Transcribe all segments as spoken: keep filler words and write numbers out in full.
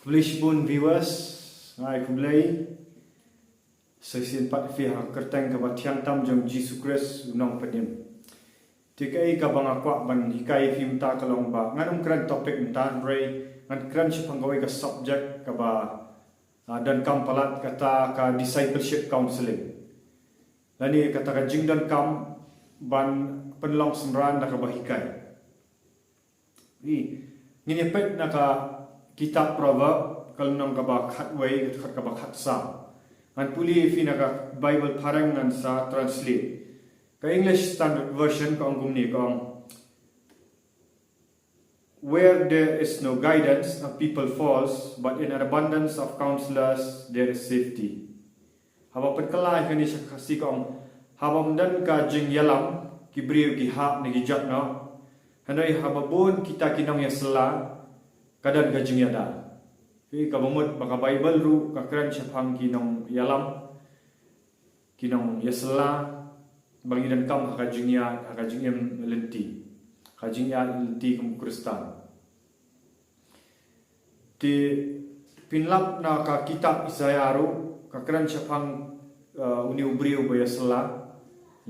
Khublei shibun viewers, nga ai khublei sa shisien pat ïa phi ha ka kyrteng kaba thiang tam jong Jisu Khrist u nongpynim. Te kaei kaba nga kwah ban hikai ïa phi mynta ka long ba ngan ym kren topic mynta, hynrei ngan kren shaphang kawei ka subject kaba, ah, donkam palat, kata ka discipleship counseling. Lane kata ka jingdonkam ban pynlong synran da kaba hikai. Ngin ïa peit na ka kitab Proverb, ka lynnong kaba khatwei, ka dkhot kaba khatsaw. Ngan pule ïa phi na ka Bible phareng, ngan sa translate. Ka English Standard Version ka ong kumne, ka ong, "Where there is no guidance, a people falls, but in an abundance of counselors there is safety." Haba pynkylla ïa kane sha Khasi ka ong, "Haba ym don ka jingïalam, ki briew ki hap ne ki jot noh. Hynrei haba bun kita ki nongïasylla, ka don ka jingïada." Phi, kaba mut ba ka Bible ruh ka kren shaphang ki nongïalam, ki nongïasylla, ba ngi donkam ha ka jingïa, ha ka jingim lynti, ha ka jingïa lynti kum u Khristan. Te phin lap na ka kitab Isaiah ruh, ka kren shaphang, uh, une u briew ba ïasylla,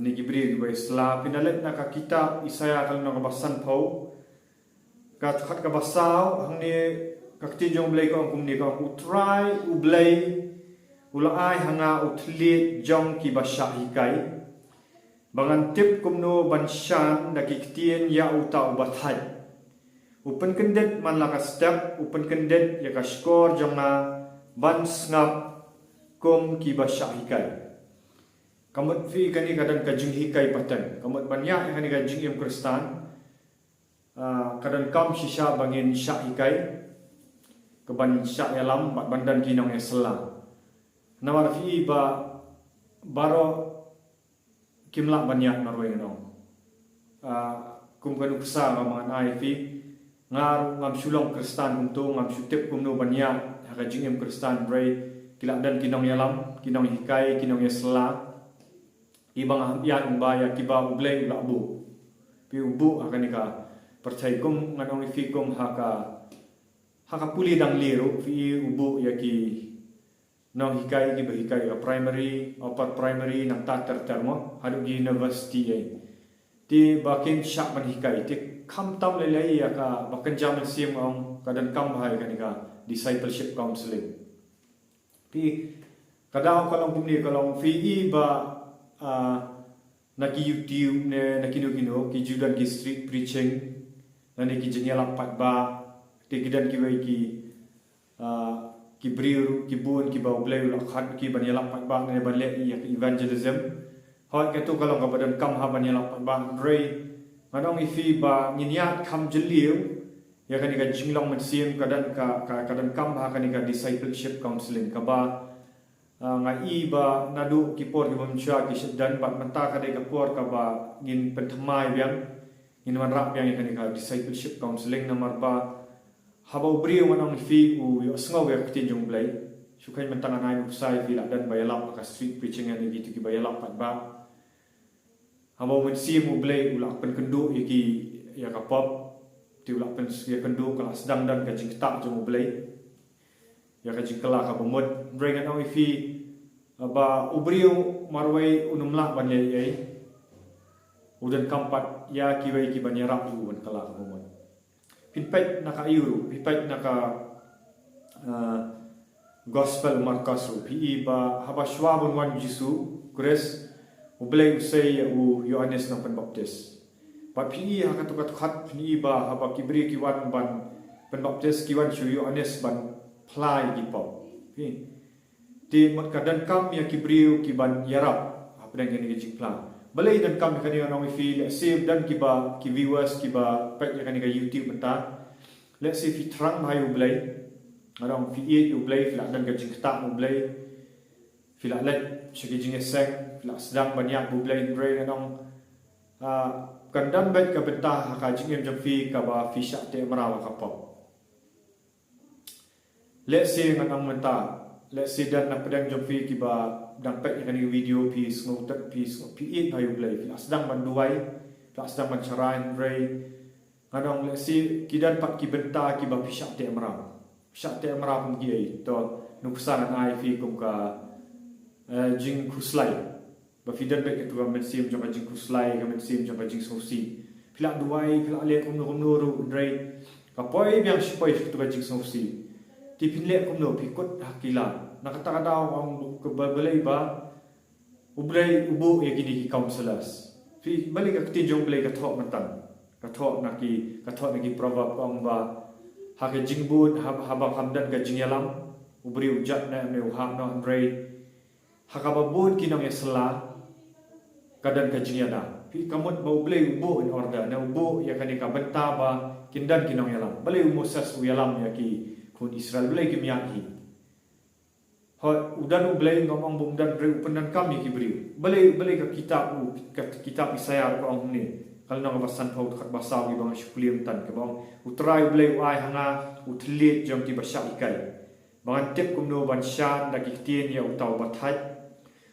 une ki briew ba ïasylla. Phin da leit na ka kitab Isaiah ka lynnong kaba sanphew, ka dkhot kaba saw, hangne ka ktien jong U Blei ka ong kumne, ka ong, "U Trai U Blei u la ai ha nga u thylliej jong kiba shah hikai, ba ngan tip kumno ban shan da ki ktien ïa uta uba thait. U pynkyndit man la ka step, u pynkyndit ïa ka shkor jong nga ban sngap kum kiba shah hikai." Ka mut phi, kane ka don ka jinghikai pateng. Ka mut ban ïa, ïa kane ka jingim Khristan, ah, ka donkam shisha ba ngin shah hikai, ka ban shah ïalam, bad ban don ki nongïasylla. Namar phi, ba baroh kim lah ban ïa marwei nong. Ah, kum ka nuksa nga man ai phi, nga ruh ngam shu long Khristan kumto, ngam shu tip kumno ban ïa ha ka jingim Khristan, hynrei ki la don ki nongïalam, ki nonghikai, ki nongïasylla. Iba nga ham ïa, ba ïa kiba U Blei u la buh. Phi, u buh ha kane ka pyrthei, kum ngan ong ïa phi, kum ha ka, ha ka pule dang lieh ruh, phi, u buh ïa ki nonghikai, kiba hikai ha primary, upper primary, nangta ter ter mo, haduh ki university ei. Te ba kin shah ban hikai, te khamtam lei lei ïa kaba kynja mynsiem, ong, ka donkam bha ïa kane ka discipleship counseling. Phi, ka daw ka long kumne, ka long phi, iba, ah, na ki YouTube ne na kino kino, ki ju don ki street preaching, lane ki jingïalap paidbah, te ki don kiwei ki, ah, ki briew, ki bun, kiba U Blei u la khot ki ban ïalap paidbah ne ban leh ïa ka evangelism. Hooid, kato ka long kaba donkam ha ban ïalap paidbah, hynrei ngan ong ïa phi ba ngin ïaid kham jylliew ïa kane ka jinglong mynsiem, ka don ka, ka, ka donkam ha kane ka discipleship counseling, kaba, ah, nga i ba naduh ki por kiba mynshuwa ki shait don, bad mynta ka dei ka por kaba ngin pynthymmai biang, ngin wanrah biang ïa kane ka discipleship counseling. Namar ba haba u briew, ngan ong ïa phi, u ïohsngew ïa ka ktien jong U Blei, shu kheiñ mynta ngan ai nuksa ïa phi, la don ba ïalap ha ka street preaching, ïa kito kiba ïalap paidbah. Haba u Mynsiem U Blei u la pynkynduh ïa ki, ïa ka pop, te u la pyn, ïa kynduh, ka la sdang don ka jingktah jong U Blei, ïa ka jingkylla kaba mut. Hynrei ngan ong ïa phi, ba u briew marwei un ym lah ban leh ei ei, u donkam pat ïa kiwei ki ban ïarap ïa u ban kylla kaba mut. Phin peit na ka, ïa u ruh, phin peit na ka, ah, Gospel Markos ruh, phi i ba haba shuwa ban wan Jisu Khrist, U Blei u sei ïa u Ïoannis Nongpynbaptis. Bad phi i ha kato ka dkhot, phi i ba haba ki briew ki wan ban pynbaptis, ki wan sha u Ïoannis ban phla ïa ki pop. Phi, te mut ka donkam ïa ki briew ki ban ïarap hapdeng kane ka jingphla. Balei donkam ïa kane, ngan ong ïa phi, lehse don kiba, ki viewers kiba peit ïa kane ka YouTube mynta, lehse phi thrang bha ïa U Blei. Ngan ong phi ïeit ïa U Blei, phi la don ka jingktah U Blei, phi la leit sha ki jingïaseng, phi la sdang ban ïaid bad U Blei, hynrei ngan ong, ah, kan don beit ka bynta ha ka jingim jong phi kaba phi shah teh mraw ha ka pop. Lehse ngan ong mynta, lehse don na pdeng jong phi kiba dang peit ïa kane ka video, phi sngewthuh, phi sngew, phi ïeit bha ïa U Blei, phi la sdang ban duwai, phi la sdang ban sharai, hynrei ngan ong lehse ki don pat ki bynta kiba phi shah teh mraw. shah teh mraw kum ki ei, to nuksa ngan ai phi kum ka, eh, jingkhuslai. Ba phi don beit katu ka mynsiem jong ka jingkhuslai, ka mynsiem jong ka jingsngewsih. Phi lah duwai, phi lah leh kumno kumno ruh, hynrei ka poi biang shi poi katu ka jingsngewsih. Te phin leh kumno, phi kut ha ki lad. Na kata ka daw ong ka ba, balei ba U Blei u buh ïa kine ki counselors. Phi, balei ka ktien jong U Blei ka thoh mynta, ka thoh na ki, ka thoh na ki proverb, ka ong ba ha ka jingbun, ha, haba kam don ka jingïalam, u briew u jot ne em ne u hap noh, hynrei ha kaba bun ki nongïasylla ka don ka jingïada. Phi, ka mut ba U Blei u buh in order, ne u buh ïa kane ka bynta ba kin don ki nongïalam. Balei u Moses u ïalam ïa ki khun Israel, balei kim ïaid hi? Hooid, u don U Blei, ngam ong ba um don, hynrei u pyndonkam ïa ki briew. Balei, balei ka kitab u, ka kitab Isaïah ka ong hangne, ka lynnong kaba sanphew, dkhot ba saw, kiba nga shu pule mynta, kaba ong, U Trai U Blei u ai ha nga u thylliej jong kiba shah hikai, ba ngan tip kumno ban shan da ki ktien ïa uta uba thait.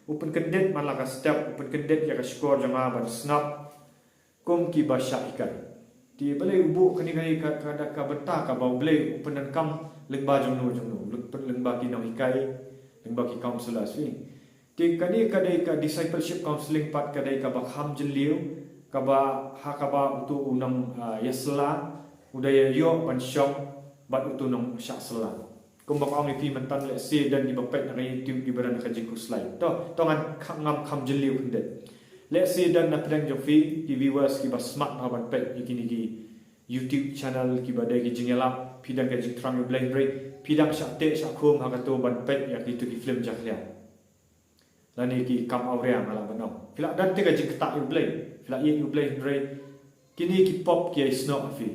U pynkyndit man la ka step, u pynkyndit ïa ka shkor jong nga ban sngap kum kiba shah hikai. Te balei u buh kane, kane ka, ka, ka bynta kaba U Blei u pyndonkam lyngba jong no jong no, lyng-, lyngba ki nonghikai, lyngba ki counselors, phi. Te kane ka dei ka discipleship counseling pat, ka dei kaba kham jylliew, kaba ha kaba uto u nong, ah, ïasylla u dei ïa ïoh ban shong bad uto u nongshah sylla. Kumba nga ong ïa phi mynta, lehse don kiba peit na ka YouTube kiba don ka jingkhuslai. To, to ngan kha-, ngam kham jylliew khyndiat. Lehse don na pdeng jong phi ki viewers kiba smat bha ban peit ïa kine ki YouTube channel kiba dei ki jingïalap, phi don ka jingthrang ïa U Blei, hynrei phi dang shah teh shah khum ha kato ban peit ïa kito ki film jakhlia. Lane ki kam awria, nga lah ban ong. Phi lah don te ka jingktah ïa U Blei, phi lah ïeit ïa U Blei, hynrei kine ki pop ki ïai snoh ha phi.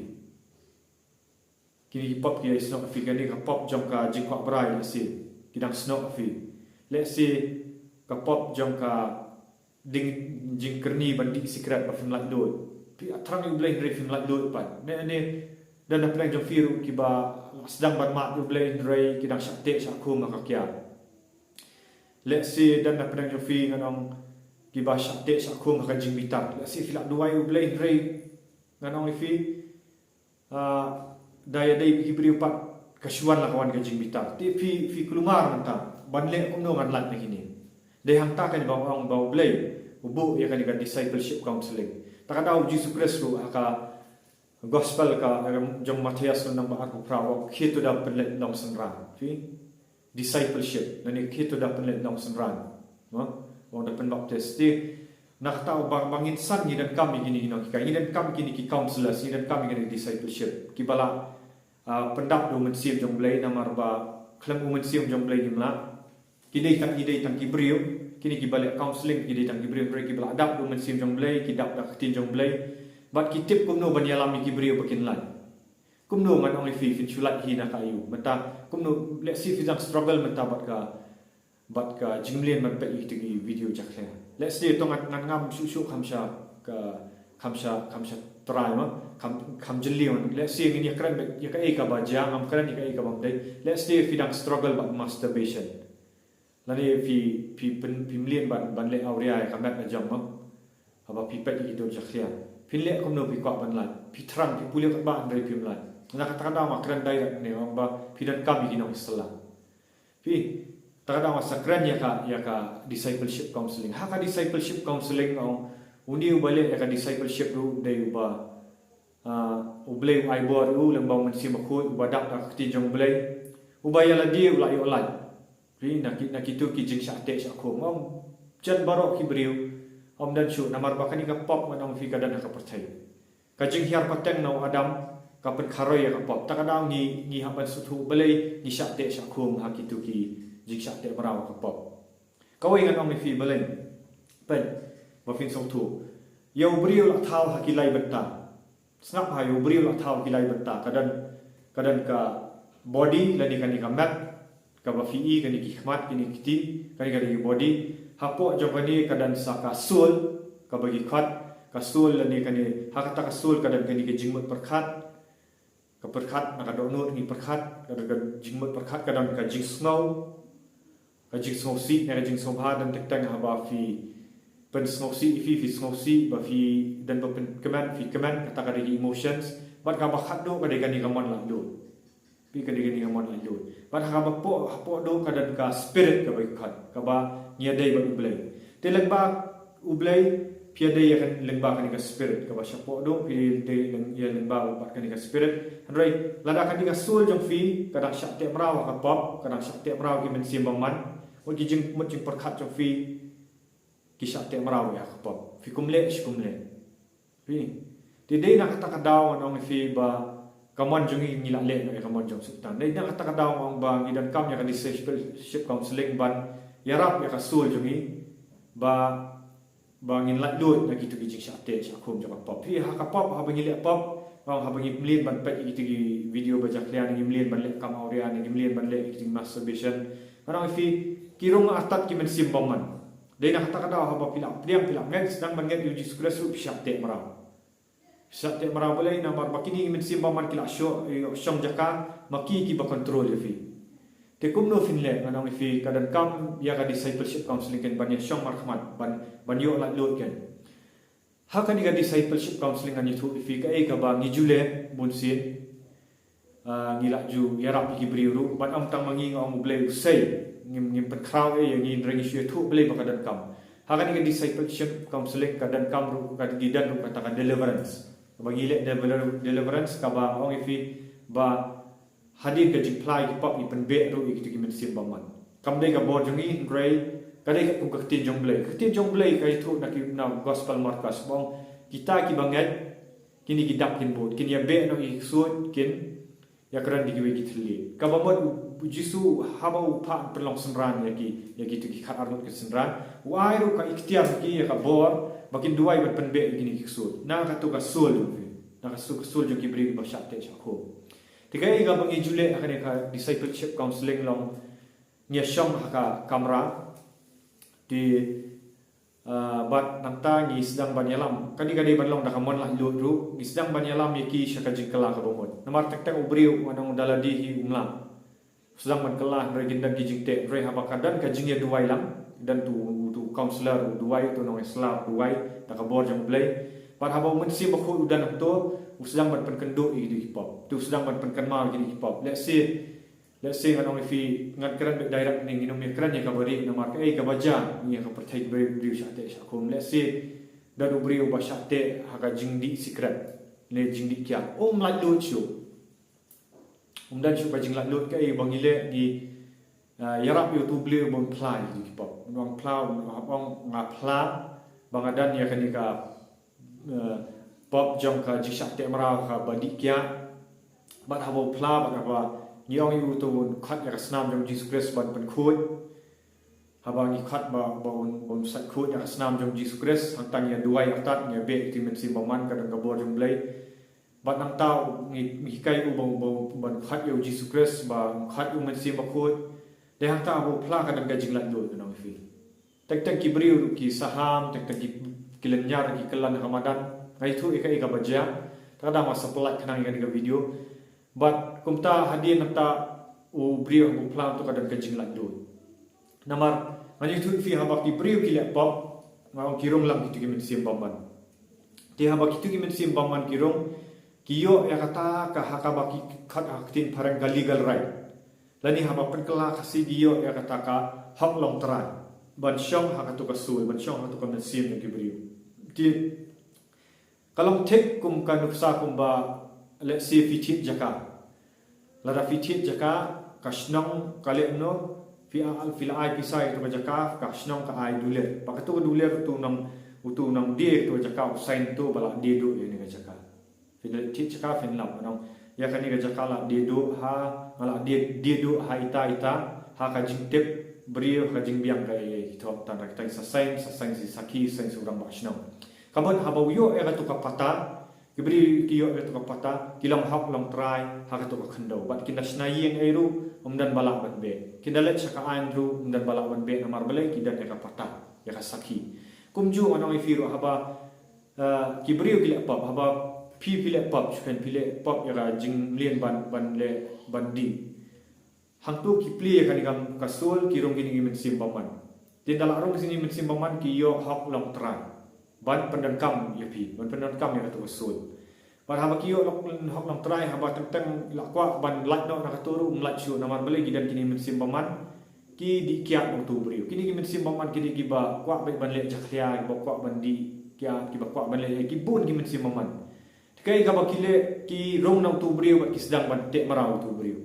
Kine ki pop ki ïai snoh ha phi, kane ka pop jong ka jingkwah brai lehse ki dang snoh ha phi. Lehse ka pop jong ka ding jingkyrni ban dih sikret ba phim laitluid. Phi ïathrang ïa U Blei hynrei phim laitluid pat. Ne, ne, don na pdeng jong phi ruh kiba sdang ban mad ïa U Blei hynrei ki dang shah teh shah khum ha ka kiar. Lehse don na pdeng jong phi, ngan ong, kiba shah teh shah khum ha ka jingbitar. Lehse phi lah duwai ïa U Blei hynrei, ngan ong ïa phi, ah, da ïadei bad ki briew pat ka shu wan la ka wan ka jingbitar. Te phi, phi kulmar mynta ban leh kumno ngan lait na kine. Dei hangta kane ba nga ong ba U Blei u buh ïa kane ka discipleship counseling. Ta ka daw U Jisu Khrist ruh ha ka gospel ka, eh, jong Mathaios lynnong ba arphew phra u ong, khie to da pynleit nongsynran. Phi? Discipleship, lane khie to da pynleit nongsynran. Mo? U ong da pynbaptis. Te na kata ba, ba ngin san, ngi donkam ïa kine ki nonghikai, ngi donkam ïa kine ki counselors, ngi donkam ïa kine ki discipleship kiba lah, ah, pyndap da U Mynsiem jong U Blei, namar ba khlem U Mynsiem jong U Blei ngim lah. Ki dei tang, ki dei tang ki briew, kine kiba leh counseling ki dei tang ki briew, briew kiba lah dap da U Mynsiem jong U Blei, ki dap da ka ktien jong U Blei, bad ki tip kumno ban ïalam ïa ki briew ba kin lait. Kumno, ngan ong ïa phi, phin shu lait hi na ka aïu? Mynta kumno, lehse phi dang struggle mynta bad ka, bad ka jingmlien ban peit ïa kito ki video jakhlia. Lehse to ngan, ngan ngam shuh shuh, kham sha ka, kham sha, kham sha trai ma, kham, kham jylliew. Lehse ngin ïakren beit ïa kaei kaba jia, ngam kren ïa kaei kaba ym dei. Lehse phi dang struggle bad masturbation. Lane phi, phi pyn, phi mlien ban, ban leh awria ïa ka met la jong ma. Haba phi peit ïa ki dur jakhlia, phin leh kumno, phi kwah ban lait, phi thrang, phi pule katba hynrei phim lait. Na kata ka daw nga kren direct ne, ong ba phi donkam ïa ki nongïasylla. Phi, ta ka daw nga sa kren ïa ka, ïa ka discipleship counseling. Ha ka discipleship counseling, ong, une uba leh ïa ka discipleship ruh dei uba, ah, U Blei u ai bor ïa u lyngba U Mynsiem Bakhuid, uba dap da ka ktien jong U Blei, uba ïa lade u lah ïoh lait. Phi, na ki, na kito ki jingshah teh shah khum. Ym jan baroh ki briew, ym don shuh, namar ba kane ka pop, ngan ong ïa phi, ka don ha ka pyrthei. Ka jinghiar pateng na u Adam ka pynkharoi ïa ka pop. Ta ka daw ngi, ngi hap ban sngewthuh balei ngi shah teh shah khum ha kito ki jingshah teh mraw ha ka pop. Kawei ngan ong ïa phi balei. Peit, ba phin sngewthuh. Ïa u briew la thaw ha ki lai bynta. Sngap ha, ïa u briew la thaw ha ki lai bynta. Ka don, ka don ka body, lane kane ka met, kaba phi i, kane ki khmat, kine ki kti, kane ka dei ka body. Hapoh jong kane ka don sa ka soul, kaba ki khot, ka soul lane kane, ha kata ka soul ka don kane ka jingmut pyrkhat. Ka pyrkhat, na ka dohnud ngi pyrkhat, ka don ka jingmut pyrkhat, ka don ka jingsngew, ka jingsngewsih ne ka jingsngewbha, don teng teng haba phi pynsngewsih, phi, phi sngewsih, ba phi don ba pynkmen, phi kmen, kata ka dei ki emotions. Bad kaba khatduh ka dei kane ka mon laitluid. Phi ka dei kane ka mon laitluid. Bad ha kaba poh, hapoh duh ka don ka spirit kaba ki khot, kaba ngi ïadei bad U Blei. Te lyngba U Blei phi ïadei ïa kan, lyngba kane ka spirit kaba shapoh duh, phi dei lyng-, ïa lyngba bad kane ka spirit. Hynrei lada kane ka soul jong phi ka dang shah teh mraw ha ka pop, ka dang shah teh mraw ki mynsiem bymman, mut ki jing, mut jingpyrkhat jong phi ki shah teh mraw ïa ka pop. Phi kum leh shi kum leh. Phi. Te dei na kata ka daw ngan ong ïa phi ba ka mon jong ngi, ngi lah leh noh ïa ka mon jong Soitan. Dei na kata ka daw ngan ong ba ngi donkam ïa ka discipleship counseling ban ïarap ïa ka soul jong ngi ba, ba ngin laitluid na kito ki jingshah teh shah khum jong ka pop. Phi, ha ka pop, haba ngi leh pop, ngan ong haba ngi mlien ban peit ïa kito ki video ba jakhlia, ngi mlien ban leh kam awria, ngi mlien ban leh ïa kito ki masturbation. Ngan ong ïa phi, ki rung artat ki mynsiem bymman. Dei na kata ka daw haba phi la pdiang, phi la ngeit, sdang ban ngeit ïa U Jisu Khrist ruh phi shah teh mraw. Phi shah teh mraw balei? Namar ba kine ki mynsiem bymman ki la shoh, ïoh shong jaka ma ki kiba control ïa phi. Te kumno phin leh? Ngan ong ïa phi, ka donkam ïa ka discipleship counseling kan ban ïa shong markhmat, ban, ban ïoh laitluid kan. Ha kane ka discipleship counseling ngan ïathuh ïa phi kaei kaba ngi ju leh bunsien. Ah, ngi lah ju ïarap ïa ki briew ruh, bad ym tang ma ngi, nga ong U Blei u sei, ngim, ngim pynkhraw ei ïa ngi, hynrei ngi shu ïathuh balei ba ka donkam. Ha kane ka discipleship counseling ka donkam ruh, ka, ngi don ruh kata ka deliverance. Kaba ngi leh deliver-, deliverance kaba nga ong ïa phi ba hadien ka jingphla ïa ki pop ngi pynbeh ruh ïa kito ki mynsiem bymman. Kam dei ka bor jong ngi, hynrei ka dei katkum ka ktien jong U Blei. Ka ktien jong U Blei ka ïathuh na ki, na gospel Markos ba ong kita kiba ngeit, kine ki dap kin bud, kin ïabeh noh ïa ki ksuid, kin ïakren da kiwei ki thylliej. Kaba mut U Jisu haba u phah pynlong synran ïa ki, ïa kito ki khatar ngut ki synran, u ai ruh ka iktiar ïa ki, ïa ka bor ba kin duwai ban pynbeh ïa kine ki ksuid. Na kato ka soul jong ki, na ka soul, ka soul jong ki briew ba shah teh shah khum. Te kaei kaba ngi ju leh ha kane ka discipleship counseling long ngi ïa shong ha ka kamra. Te Ah, bad nangta ngi sdang ban ïalam. Kane ka dei ban long da ka mon laitluid ruh. Ngi sdang ban ïalam ïa ki sha ka jingkylla kaba mut. Namar teng teng u briew ngan ong da lade hi um lah. Sdang ban kylla hynrei kin don ki jingteh. Hynrei haba ka don ka jingïaduwai lang, don tu, tu counselor u duwai, tu nongïasyllok u duwai da ka bor jong U Blei. Bad haba U Mynsiem Bakhuid u don hangto, u sdang ban pynkynduh ïa ki pop. Te u sdang ban pynkynmaw ïa ki pop. Let's say, Let's say ngan ong ïa phi, ngan kren beit direct ne, ngin ym ïa kren ïa kaba rieh, namar kaei kaba jia ïa ka pyrthei, ki briew shah teh shah khum. Let's say don u briew ba shah teh ha ka jingdih sikret ne jingdih kiad, um laitluid shuh. Um don shuh ka jinglaitluid. Kaei ba ngi leh, ngi, ah, ïarap ïa uto u briew ba un phla ïa ki pop. Un ong phla, un ong nga phla ba nga don ïa kane ka eh, pop jong ka jingshah teh mraw kaba dih kiad. Bad haba u phla, bad haba ngi ong ïa u to un khot ïa ka snam jong Jisu Khrist ban pynkhuid. Haba ngi khot ba, ba un, ba un sait khuid ïa ka snam jong Jisu Khrist, hangta ngi ïa duwai artat, ngi ïa beh ïa ki mynsiem bymman, ka don ka bor jong U Blei. Bad nangta ngi, ngi hikai u ba, ba, ban khot ïa u Jisu Khrist, ba khot ïa u Mynsiem Bakhuid. Te hangta haba u phla ka don ka jinglaitluid, ngan ong ïa phi. Teng teng ki briew ki saham, teng teng ki, ki lynñiar, ki kylla na ka madan. Nga ïathuh ïa kaei kaba jia. Te ka dang nga sa pyllait khnang ïa kane ka video. Bad kumta hadien nangta u briew haba u phla to ka don ka jinglaitluid. Namar ngan ïathuh ïa phi, haba ki briew ki leh pop, nga ong ki rung lang kito ki mynsiem bymman. Te haba kito ki mynsiem bymman ki rung, ki ïoh ïa kata ka, ha kaba ki khot ha ka ktien phareng ka legal right. Lane haba pynkylla Khasi ki ïoh ïa kata ka hok longtrai ban shong ha kato ka soul, ban shong ha kato ka mynsiem jong ki briew. Te ka long thik kum ka nuksa kumba, let's say, phi thied jaka. Lada phi thied jaka, ka shnong ka leh kumno, phi a-, phi la ai pisa ïa kato ka jaka, ka shnong ka ai dulir. Bad kato ka dulir uto u nong, uto u nongdie kato ka jaka u sign to ba la die duh ïa kane ka jaka. Phi la thied jaka phin lap, ngan ong ïa kane ka jaka la die duh ha, nga la die, die duh ha ita ita, ha ka jingtip briew, ha ka jingbiang ka ei ei, ki thok tang, kita ki sa sign, sa sign ki sakhi, sign ki rangbah shnong. Ka mut haba u ïoh ïa kato ka patta, ki briew ki ïoh ïa kato ka patta, ki long hok longtrai ha kato ka khyndew. Bad kin da shna ïing ei ruh, ym don ba lah ban beh. Kin da leit sha ka aiñ ruh, ym don ba lah ban beh, namar balei? Ki don ïa ka patta, ïa ka sakhi. Kumjuh ngan ong ïa phi ruh, haba Ah, ki briew ki leh pop, haba phi, phi leh pop, shu khein phi leh pop ïa ka jingmlien ban, ban leh, ban dih. Hangto ki plie ïa kane ka, ka soul, ki rung kine ki mynsiem bymman. Te ynda la rung kine ki mynsiem bymman, ki ïoh hok longtrai ban pyndonkam ïa phi, ban pyndonkam ïa kato ka soul. Bad haba ki ïoh lok hok Nongtrai, haba teng teng la kwah ban lait noh na kato ruh, ym lait shuh, namar balei? Ki don kine mynsiem bymman, ki dih kiad na uto u briew. Kine ki mynsiem bymman ki dei kiba kwah beit ban leh jakhlia, kiba kwah ban dih kiad, kiba kwah ban leh, ki bun ki mynsiem bymman. Te kaei kaba ki leh? Ki rung na uto u briew bad ki sdang ban teh mraw uto u briew.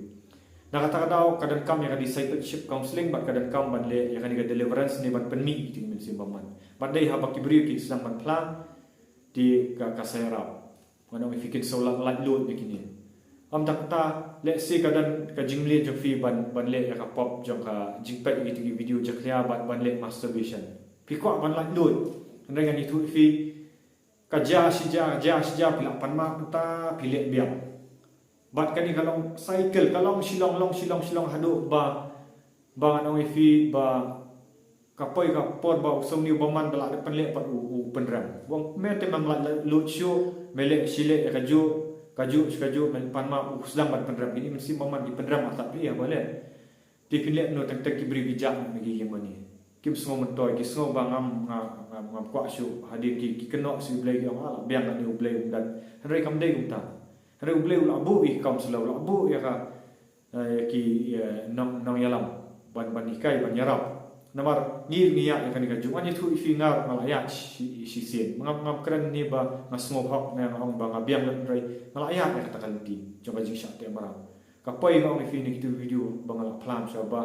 Na kata ka daw ka donkam ïa ka discipleship counselling bad ka donkam ban leh ïa kane ka deliverance ne ban pynmih ïa kine ki mynsiem bymman. Bad dei haba ki briew ki sdang ban phla, te ka, ka sa ïarap. Ngan ong ïa phi, kin sa lait, lait lut ïa kine. Ym tang kata, lehse ka don ka jingmlien jong phi ban, ban leh ïa ka pop jong ka jingpeit ïa kito ki video jakhlia bad ban leh masturbation. Phi kwah ban lait lut. Hynrei ngan ïathuh ïa phi, ka jia shi jia, ka jia shi jia, phi lah pan map mynta, phi leh biang. Bad kane ka long cycle, ka long shi long, long shi long, shi long haduh ba, ba ngan ong ïa phi ba ka poi ka por ba u sawni u bymman ba lah dep pynleh pat u, u pynrem. Ba me te mem lait, lait lut shuh, me leh shi leh ïa kajuh, kajuh shi kajuh, me pan map, u sdang ban pynrem. Kine mynsiem bymman ki pynrem artat phi ïa ba leh. Te phin leh kumno? Teng teng ki briew ki jah na ki ïing mane. Kim sngew myntoi, ki sngew ba ngam, ngam, ngam, ngam kwah shuh. Hadien ki, ki kynnoh sha U Blei, ki ong, ah, la biang kane U Blei um don. Hynrei kam dei kumta. Hynrei U Blei u la buh ïa ki counselor, u la buh ïa ka, eh, ïa ki, eh, nong, nongïalam ban, ban hikai, ban ïarap. Namar ngi, ngi ïaid ïa kane kajuh. Ngan ïathuh ïa phi, nga ruh nga la ïaid shi, shisien. Ngam, ngam kren ne ba nga sngew hok ne nga ong ba nga biang lut, hynrei nga la ïaid ïa kata ka lynti jong ka jingshah teh mraw. Ka poi, nga ong ïa phi na kito ki video ba nga la phla sha ba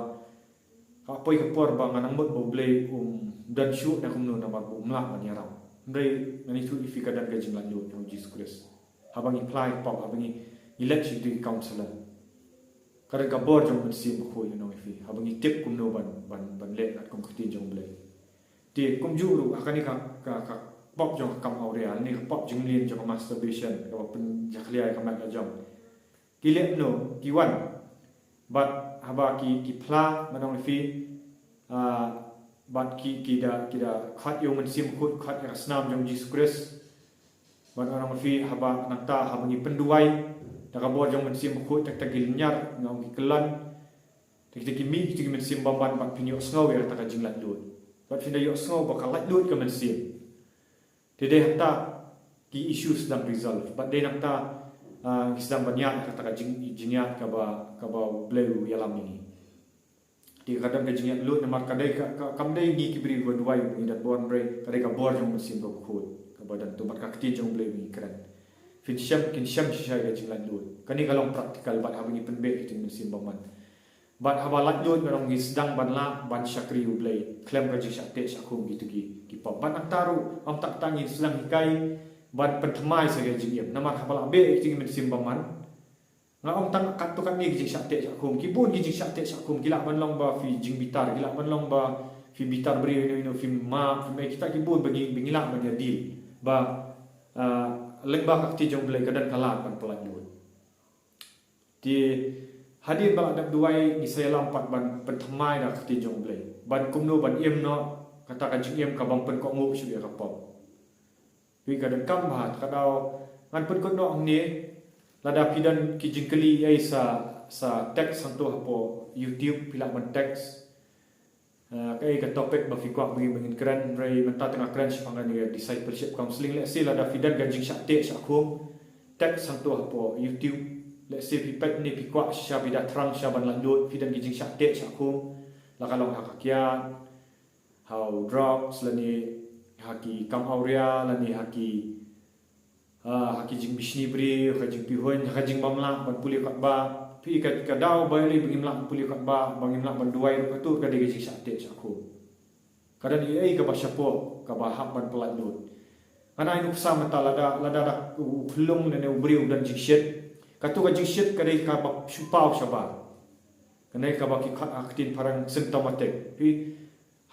ka poi ka por ba nga nang mut ba U Blei um don shuh ne kumno, namar ba um lah ban ïarap. Hynrei ngan ïathuh ïa phi, ka don ka jinglait lut jong U Jisu Khrist. Haba ngi phla ïa ka pop, haba ngi, ngi leit sha kito ki counselor, ka don ka bor jong U Mynsiem Bakhuid, ngan ong ïa phi, haba ngi tip kumno ban, ban, ban leh katkum ka ktien jong U Blei. Te kumjuh ruh ha kane ka, ka, ka pop jong ka kam awria, ne ka pop jingmlien jong ka masturbation, kaba pynjakhlia ïa ka met la jong. Ki leh kumno? Ki wan. Bad haba ki, ki phla, ngan ong ïa phi, ah, bad ki, ki da, ki da khot ïa U Mynsiem Bakhuid, khot ïa ka snam jong U Jisu Khrist. Bad ngan ong ïa phi, haba nangta, haba ngi pynduwai da ka bor jong U Mynsiem Bakhuid, teng teng ki lynñiar, ngan ong ki kyllon. Te kita ki mih, kita ki mynsiem bymman, bad phin ïohsngew ïa kata ka jinglait lut. Bad phin da ïohsngew ba ka lait lut ka mynsiem. Te dei hangta ki issues dang resolve. Bad dei nangta, ah, ngi sdang ban ïaid kata ka jing, jingïaid kaba, kaba U Blei u ïalam ïa ngi. Te ka don ka jingïaid lut namar ka dei ka, ka, kam dei ngi ki briew ba duwai, ngi da bor, hynrei ka dei ka bor jong U Mynsiem Bakhuid kaba don, to bad ka ktien jong U Blei ba ngi kren. Phin shem, kin shem shisha ïa ka jinglait lut. Kane ka long practical bad haba ngi pynbeit ïa ki mynsiem bymman. Bad haba lait lut, ngan ong, ngi sdang ban lah ban shakri U Blei khlem ka jingshah teh shah khum kito ki, ki pop. Bad nangta ruh, ym tang kata, ngi sdang hikai ban pynthymmai sa ka jingim. Namar haba la beh ïa kito ki mynsiem bymman, nga ong, tang katto katne ki jingshah teh shah khum, ki bun ki jingshah teh shah khum, ki lah ban long ba phi jingbitar, ki lah ban long ba phi bitar briew ino ino, phi map, phi mei, kita ki bun ba ngi, ba ngi lah ban ïa deal. Ba, ah, lyngba ka ktien jong U Blei ka don ka lad ban pyllait lut. Te hadien ba la dep duwai, ngi sa ïalam pat ban pynthymmai da ka ktien jong U Blei ban kumno ban im noh kata ka jingim kabym pynkohnguh shuh ïa ka pop. Phi, ka donkam bha, te ka daw ngan pynkut noh hangne. Lada phi don ki jingkylli ei, sa, sa text hangto hapoh YouTube, phi lah ban text. Ah, kaei ka topic ba phi kwah ba ngin, ba ngin kren, hynrei mynta te nga kren shaphang kane ka discipleship counselling. Lehse lada phi don ka jingshah teh shah khum, text hangto hapoh YouTube. Lehse phi peit ne phi kwah shisha, phi da thrang shisha ban lait lut, phi don ki jingshah teh shah khum, la ka long ha ka kiad, ha u drugs, lane ha ki kam awria, lane ha ki Ah, ha ki jingbishni briew, ha ka jingpihuiñ, ha ka jingbymlah ban pule katba. Phi, ka, ka daw ba ïalei ba ngim lah ban pule katba, ba ngim lah ban duwai ruh, kato ka dei ka jingshah teh shah khum. Ka don ei ei kaba shapoh, kaba hap ban pyllait lut. Ngan ai nuksa mynta, lada, lada da u khyllung lane u briew u don jingshit, kato ka jingshit ka dei kaba shu paw shabar. Kane kaba ki khot ha ka ktien phareng symptomatic. Phi,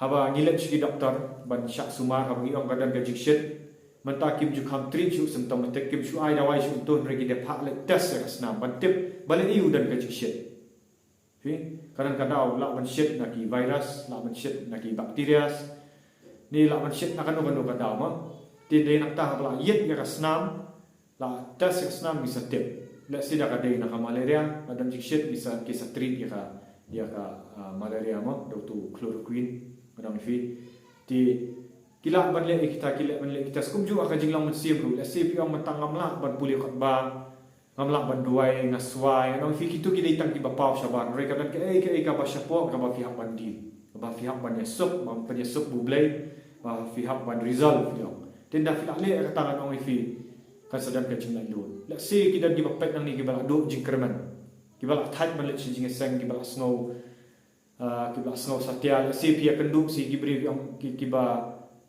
haba ngi leit sha ki doktor ban shah sumar, haba ngi ong ka don ka jingshit, mynta kim ju kham treat shuh symptomatic, kim shu ai dawai shuh, to hynrei ki dei phah leit test ïa ka snam ban tip balei u don ka jingshit. Phi, ka don ka daw lah ban shit na ki virus, lah ban shit na ki bacterias, ne lah ban shit na kano kano ka daw mo. Te dei nangta haba la ïit ïa ka snam, la test ïa ka snam, ngi sa tip. Lehse da ka dei na ka malaria, la don jingshit, ngi sa, ki sa treat ïa ka, ïa ka, ah, malaria mo, da uto u chloroquine, ngan ong ïa phi. Te Ki lah ban leh ïa kita, ki lah ban leh ïa kita. Skum ju ha ka jinglong mynsiem ruh. Lehse phi ong mynta ngam lah ban pule khutbah, ngam lah ban duwai, nga swai. Ngan ong ïa phi, kito ki dei tang kiba paw shabar. Hynrei ka don kaei kaei kaba shapoh kaba phi hap ban deal, kaba phi hap ban ïasuk, ban pynïasuk bad U Blei, ba phi hap ban resolve, phi ong. Te ynda phi lah leh kata, ngan ong ïa phi, kan sa don ka jinglaitluid. Lehse ki don kiba peit nangne kiba la duh jingkyrmen, kiba la thait ban leit sha jingïaseng, kiba la sngew, ah, kiba la sngew satia. Lehse phi ïakynduh sha ki briew ki ong, ki, kiba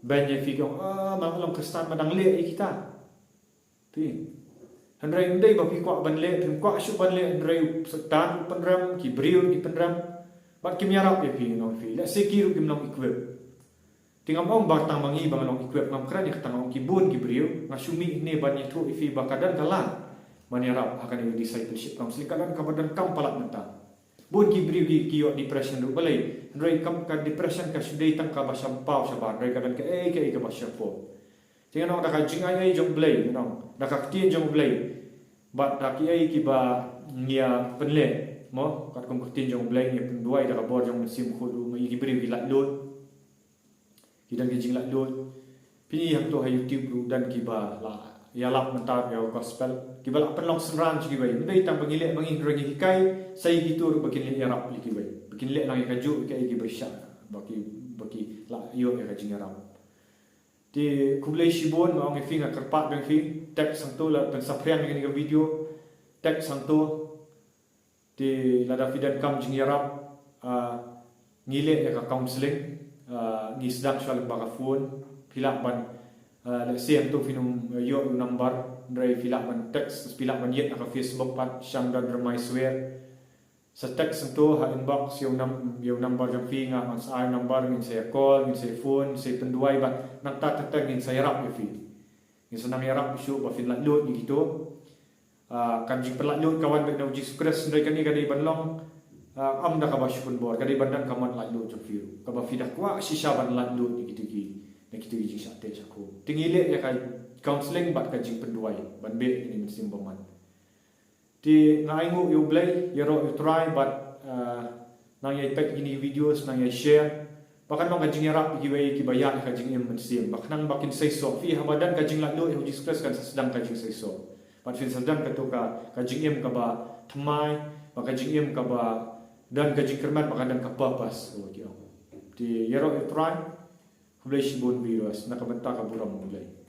beiñ ïa phi, ki ong, ah, ma nga long Khristan ma dang leh ïa kita. Phi. Hynrei ym dei ba phi kwah ban leh, phim kwah shuh ban leh, hynrei u Soitan u pynrem, ki briew ki pynrem. Bad kim ïarap ïa phi, ngan ong ïa phi. Lehse ki ruh kim long equip. Te ngam ong ba tang ma ngi ba nga long equip, ngam kren ïa kata, nga ong ki bun ki briew. Nga shu mih hangne ban ïathuh ïa phi ba ka don ka lad ban ïarap ha kane ka discipleship counseling, ka don kaba donkam palat mynta. Bun ki briew ki, ki ïoh depression ruh balei. Hynrei kam, ka depression ka shu dei tang kaba shapaw shabar, hynrei ka don kaei kaei kaba shapoh. Te ngan ong da ka jingai ei jong U Blei, ngan ong da ka ktien jong U Blei, bad da kiei kiba ngi ïa pynleh, mo, katkum ka ktien jong U Blei, ngi ïa pynduwai da ka bor jong U Mynsiem Bakhuid ruh, ma ïa ki briew ki laitluid, ki don ki jinglaitluid. Phin ïohi hangto ha YouTube ruh don kiba la ïalap mynta ïa ka gospel, kiba la pynlong synran sha kiwei. Ym dei tang ba ngi leh ma ngi, hynrei ngi hikai sa ïa kito ruh ba kin leh ïarap ïa kiwei, ba kin leh lang ïa kajuh ïa kaei kiba shah, ba ki, ba ki la ïoh ïa ka jingïarap. Te khublei shibun, nga ong ïa phi, nga kyrpad biang ïa phi, text hangto, la pynsaphriang ïa kane ka video, text hangto. Te lada phi donkam jingïarap, ah, ngi leh ïa ka counseling, ah, ngi sdang shuwa lyngba ka phone. Phi lah ban, ah, lehse hangto phin ym ïoh ïa u number, hynrei phi lah ban text, phi lah ban ïeit ha ka Facebook pat, Shandan Rymai Swer. Sa text hangto ha inbox ïa u num-, ïa u number jong phi, nga, ngan sa ai number, ngin sa ïa call, ngin sa ïa phone, ngin sa ïa pynduwai, bad nangta teng teng ngin sa ïarap ïa phi. Ngin sa nang ïarap shuh ba phin laitluid ïa kito. Ah, ka jingpynlaitluid ka wan beit na U Jisu Khrist, hynrei kane ka dei ban long, ah, ym da kaba shu pynbor, ka dei ban don ka mon laitluid jong phi ruh, kaba phi da kwah shisha ban laitluid ïa kito ki, na kito ki jingshah teh shah khum. Te ngi leh ïa ka counseling bad ka jingpynduwai ban beh ïa kine mynsiem bymman. Te nga ainguh ïa U Blei, ïaroh ïa U Trai bad, ah, nang ïai peit ïa kine ki videos, nang ïai share, ba kan long ka jingïarap ïa kiwei kiba ïaid ha ka jingim mynsiem, ba khnang ba kin seisoh. Phi, haba don ka jinglaitluid ïa U Jisu Khrist, kan sa sdang ka jingseisoh. Bad phin sa don kato ka, ka jingim kaba thymmai, bad ka jingim kaba don ka jingkyrmen, bad ka don ka purpose, kumba ki ong. Te ïaroh ïa U Trai. Khublei shibun viewers, na ka bynta ka burom U Blei.